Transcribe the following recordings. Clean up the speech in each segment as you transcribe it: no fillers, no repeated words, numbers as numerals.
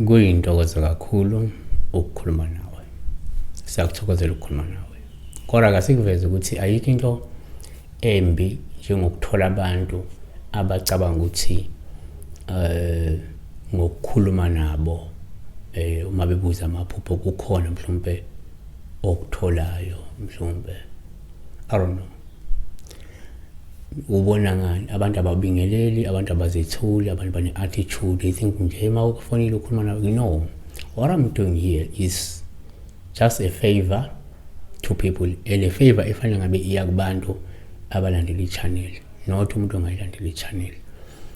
Kuyintokozo kakhulu ukukhuluma nawe. Siyakuthokozela ukukhuluma nawe. Kodwa kasikuveze ukuthi ayikho into embi njengokuthola abantu abacabanga ukuthi ngokukhuluma nabo uma bebuza amaphupho kukhona mhlawumbe okutholayo mhlawumbe, I don't know. Ubona ngani? Abantu ababingeleli, abantu abazethuli, abantu bane-attitude. They think nje uma ufonile ukhuluma nabo. No, what I'm doing here is just a favor to people, and a favor efanele ngabe iya kubantu abalandela i-channel, not umuntu ongayilandela i-channel,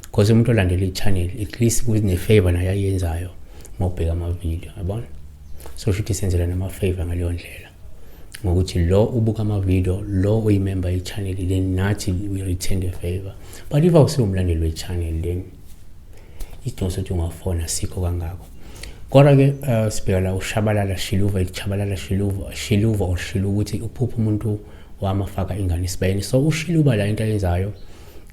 because umuntu olandela i-channel at least kune-favor naye ayenzayo ngokubheka amavidiyo, yabona. So shuthi senzela nama-favor ngaleyo ndlela, ngokuthi lo ubuka amavidiyo, lo uyimember ye-channel, then nathi we return the favor. But if awusiwumlandeli we-channel, then isidingo sokuthi ungafona sikho kangako. Kodwa-ke sibheka la uShabalala Shiluva, iChabalala Shiluva, Shiluva or Shiluva, ukuthi uphupha umuntu wamafaka ingane esibayeni. So uShiluva la into ayenzayo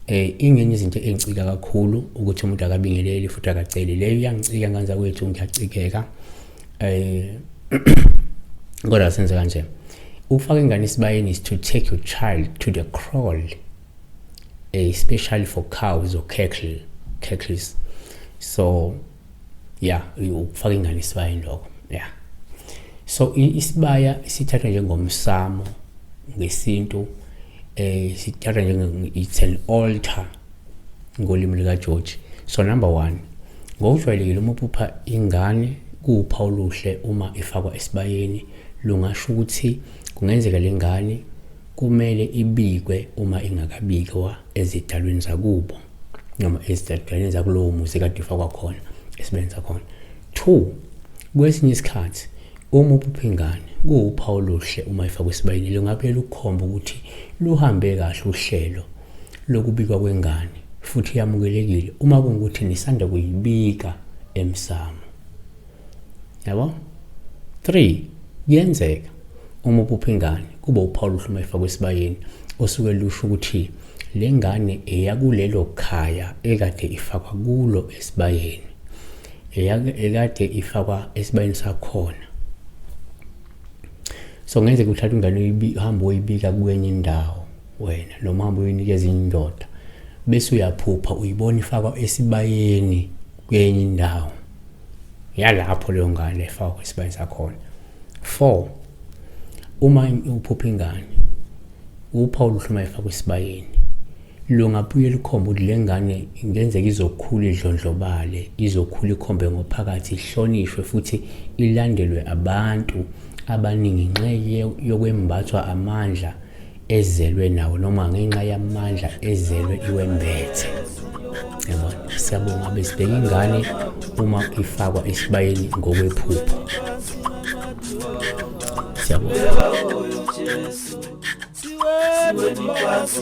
ingenye izinto engicika kakhulu ukuthi umuntu akabingeleli futhi akaceli. Leyo iyangicika nganza kwethu, ngiyacikeka. Kodwa senze kanje, ukufaka ingane esibayeni is to take your child to the kraal, especially for cows or cattle. So yeah, ukufaka ingane esibayeni lokho, yeah. So isibaya sithathwa njengomsamo ngesintu, sithathwa njenge it's an altar ngolimi lika George. So number 1, ngokujwayelekile uma uphupha ingane kuwuphawu oluhle uma ifakwa esibayeni, lungasho ukuthi kungenzeka lengane kumele ibikwe uma ingakabikwa ezidalweni zakubo noma ezidalweni zakulowo muzi kade ifakwa khona esibayeni sakhona. 2, kwesinye isikhathi uma uphupha ingane kuwuphawu oluhle uma ifakwa esibayeni, lungabe lukhomba ukuthi luhambe kahle uhlelo lokubikwa kwengane futhi yamukelekile uma kungukuthi nisanda kuyibika emsamo, yabo. 3, kuyenzeka uma uphupha ingane kube uphawu oluhle uma ifakwa esibayeni, osuke lusho ukuthi le ngane eyakulelo khaya ekade ifakwa kulo esibayeni, ekade ifakwa esibayeni sakhona. So ngenzeka uthatha ingane uhambe uyibika kwenye indawo wena, noma uhambe uyinikeza indoda, bese uyaphupha uyibona ifakwa esibayeni kwenye indawo yalapho leyo ngane ifakwa esibayeni sakhona. 4, uma uphupha ingane uphawu oluhle uma ifakwa esibayeni, lungabuye lukhomba ukuthi le ngane ingenzeka izokhula idlondlobale, izokhula ikhombe ngophakathi, ihlonishwe futhi ilandelwe abantu abaningi ngenxa yokwembathwa amandla ezelwe nawo, noma ngenxa yamandla ezelwe iwembethe, yabona. Siyabonga. Besibheka ingane uma ifakwa esibayeni ngokwephupho. Siyabonga. Siweni phansi.